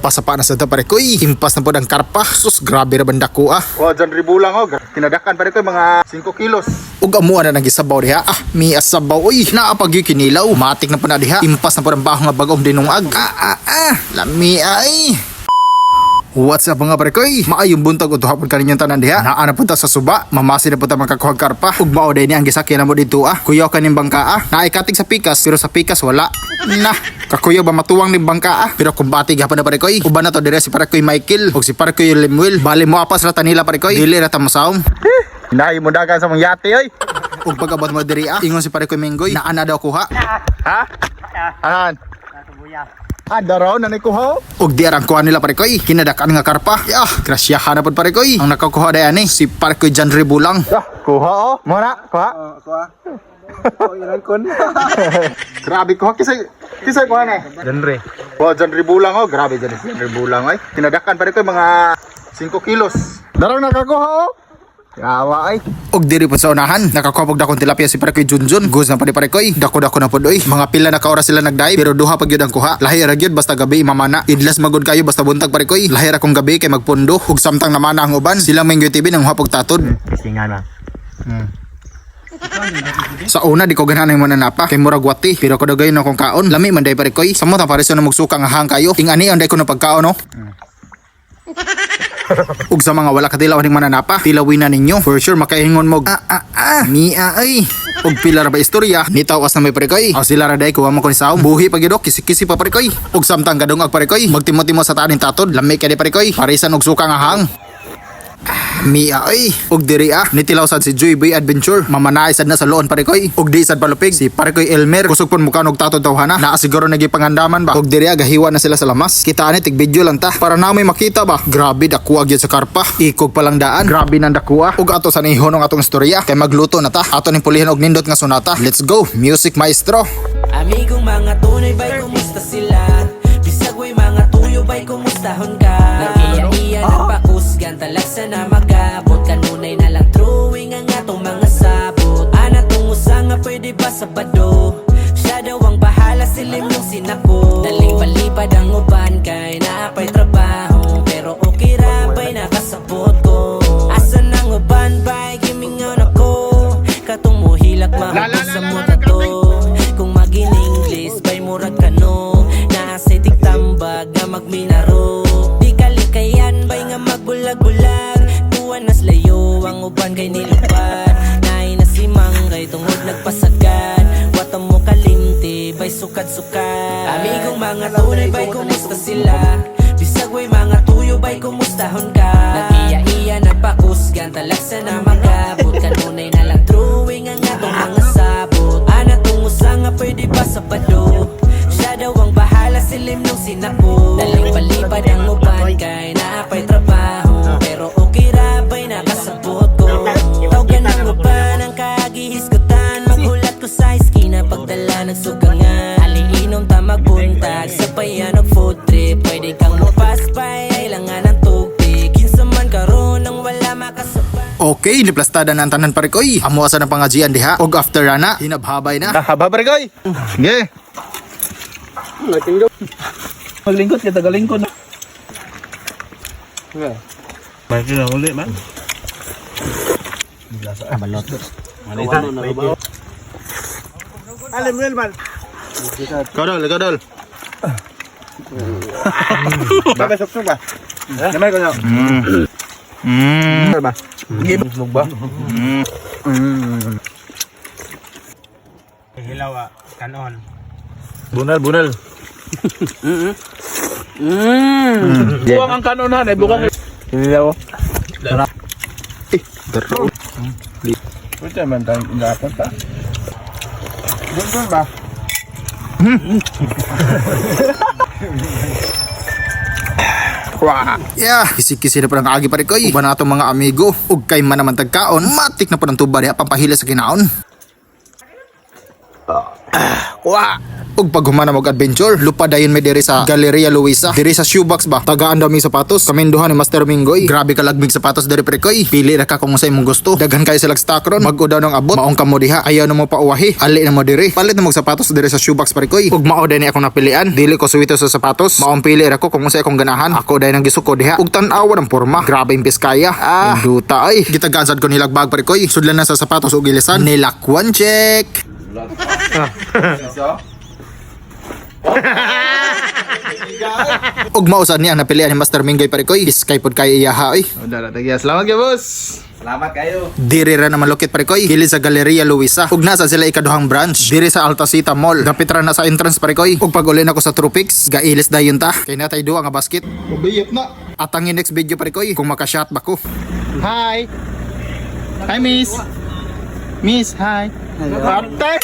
Sapa-sapa na sa ta, pare koy. Impas na pod ang karpa. Sus, grabe ra banda ko ah. Oh, dyan ribulang oh. Kinadakan, pare koy, mga 5 kilos. Ug amo na nagisabaw diha. Ah, mi asabaw oy. Naa pa gyud kinilaw. Matik na po na diha. Impas na pod ang baho nga bagong dinungag. Ah ah ah. Lami ay. What's up, mga pare koy? Maayong buntag ug hapon kaninyong tanan diha. Naa na punta sa suba, mamasi na punta makakuha karpa. Ug mao day ni ang gisakyan namo dito ah. Kuyaw kaning bangka ah. Naay katig sa pikas pero sa pikas wala. Na, kakuyaw ba matuwang ning bangka ah. Pero kumbati gihapon na, pare koy. Uban na to dire si pare koy Michael ug si pare koy Lemuel. Bali mo apas ra tanila, pare koy. Dili ra ta mosawom. Hinahi mo dagan sa mong yate oy. Ug pag-abot mo diri ah, ingon si pare koy Menggoy, naa na daw kuha. Ha? Ahan? Ah, daraw na ni kuha. Ug di arang kuha nila, pare koy, kinadakan nga karpa. Yah, grasyahan na pod, pare koy. Ang nakakuha day ani si pare koy Janry Bulang. Ah, kuha oh. Mo na, kuha. Kuha. Oh, ilan kon. Grabe kuha kisay kisay kuha na. Genre. Oh, dyan ribulang oh. Grabe dyan ribulang oy. Kinadakan, pare koy, mga 5 kilos. Daraw na kakuha oh. Yawa ay. Og diri po sa unahan, nakakuha pog dakong tilapia si pare koy Junjun. Goes na pa ni pare koy. Dako-dako na pod oy. Mga pila na ka oras sila nagdive pero duha pa gyud ang kuha. Lahi ra gyud basta gabi mamana. Idlas magod kayo basta buntag, pare koy. Lahi ra kung gabi kay magpundo ug samtang namana ang uban, sila Menggoy TV nang pog tatod. Kisingan na. Sa una di ko ganahan ang mananapa kay murag wati pero kadugay na akong kaon lami man day, pare koy. Samot ang pareso na magsuka nga hang kayo. Ing ani ang day ko na pagkaon no. Ug sa mga wala katilaw ning mananapa, tilawin na ninyo. For sure makaingon mo, ah ah ah, mia ay. Ug pila ra ba istorya, nitaw as na may pare koy. Aw sila ra day kuha mo kon sa buhi pa gyud, kisi-kisi pa, pare koy. Ug samtang gadungag, pare koy, magtimo-timo sa taning tatod, lami kay di, pare koy. Parisan og suka nga hang. Mia ay, ug diri ah, nitilaw sad si Joy Boy Adventure. Mamanaay sad na sa loon, pare koy. Ug di sad palupig si pare koy Elmer. Kusog pon mukha og tatod tawhana. Naa siguro nagipangandaman ba. Ug diri ah, gahiwa na sila sa lamas. Kita ani tig video lang ta para na may makita ba. Grabe dakuha gyud sa karpa. Ikog pa lang daan. Grabe nang dakuha. Ug ato sa nihonong atong istorya kay magluto na ta. Ato ning pulihan og nindot nga sonata. Let's go, music maestro. Amigong mga tunay ba'y kumusta sila? Bisag way mga tuyo ba'y kumustahon ka? Nag-iya-iya nagpakusgan talaksa na magabot. Kanunay na lang drawing ang atong mga sabot. Ana tungo sa nga pwede ba Sabado? Siya daw ang bahala silim yung sinako. Daling palipad ang uban kay naapay trabaho. Pero okay ra ba'y nakasabot ko? Asa nang uban ba'y gimingon ako? Katong muhilak mahubog sa mata to. Kung maging English ba'y murag kano? Naasay tigtambag nga magminaro. Di kalikayan ba'y nga magbulag-bulag. Tuwan nas layo ang uban kay nilupad. Naay na si Manggay tungod nagpasagad. Wata mo kalimti ba'y sukad-sukad. Amigong mga tunay ba'y kumusta sila? Bisag way mga tuyo ba'y kumustahon ka? Nag-iya-iya nagpakusgan talaksa na magabot. Kanunay na lang drawing ang atong mga sabot. Ana tungo sa nga pwede ba Sabado? Siya daw ang bahala silim nung sinako. Daling palipad ang uban kay naapay trabaho. Pero okay ra ba'y nakasabot ko? Tawgan ang uban ang kagihisgutan. Maghulat ko sa iskina pagdala ng sugangan. Aliinom ta magbuntag sabayan og food trip. Pwede kang mopaspay ay langan ng tubig. Kinsa man karon ang wala makasabay. Okay, niplastada na ang tanan, pare koy. Amo asa ng pangajian diha. Og after ana, hinabhabay na. Haba, pare koy. Sige. Maglingkod kita tagalingkod na. Bakit na uli man? Kadol, kadol. Ba sok ba? Namay ko na. Ba? Itlog ba? Hilaw ah, kanon. Bunal, bunal. Buwang ang kanonan eh, buwang. Hilaw. Daro. Pwede man tayong inapan pa. Doon ba? Wah. Yeah, kisi-kisi na pa ng agi, pare koy. Uban na atong mga amigo. Ug kay man naman tagkaon, matik na po ng tuba diha pampahila sa kinaon. Ah, wa. Ug pag humana og adventure, lupa dayon mi diri sa Galleria Luisa. Diri sa shoebox ba. Tagaan daw mi sapatos. Kaminduhan ni Master Minggoy. Grabe kalagmig sapatos diri, pre koy. Pili ra ka kung unsay imong gusto. Daghan kayo silag stock ron. Mag-o daw ng abot. Maong kamo diha. Ayaw na mo pauwahi. Ali na mo diri. Palit na mo og sapatos diri sa shoebox, pre koy. Ug mao day ni akong napilian. Dili ko suwito sa sapatos. Maong pili ra ko kung unsay akong ganahan. Ako day nang gisuko diha. Ug tan-awa ng porma. Grabe yung piskaya. Ah, duta ay. Gitagaan sad ko nilag bag, pre koy. Sudlan na sa sapatos ug ilisan. Nilakwan check. Ug mao sad ni ang napilian ni Master Minggoy, pare koy. Iskay pod kay iyaha ay. Dara tagya. Salamat kay boss. Salamat kayo. Diri ra naman lokit, pare koy. Gilid sa Galleria Luisa. Ug nasa sila ikaduhang branch diri sa Altacita Mall. Dapit ra na sa entrance, pare koy. Ug pag uli nako sa Tropics, gailis dayon ta. Kay natay duha nga basket. Ubiyot na. Atang next video, pare koy, kung makashot ba ko. Hi. Hi, miss. Miss, hi. Patay.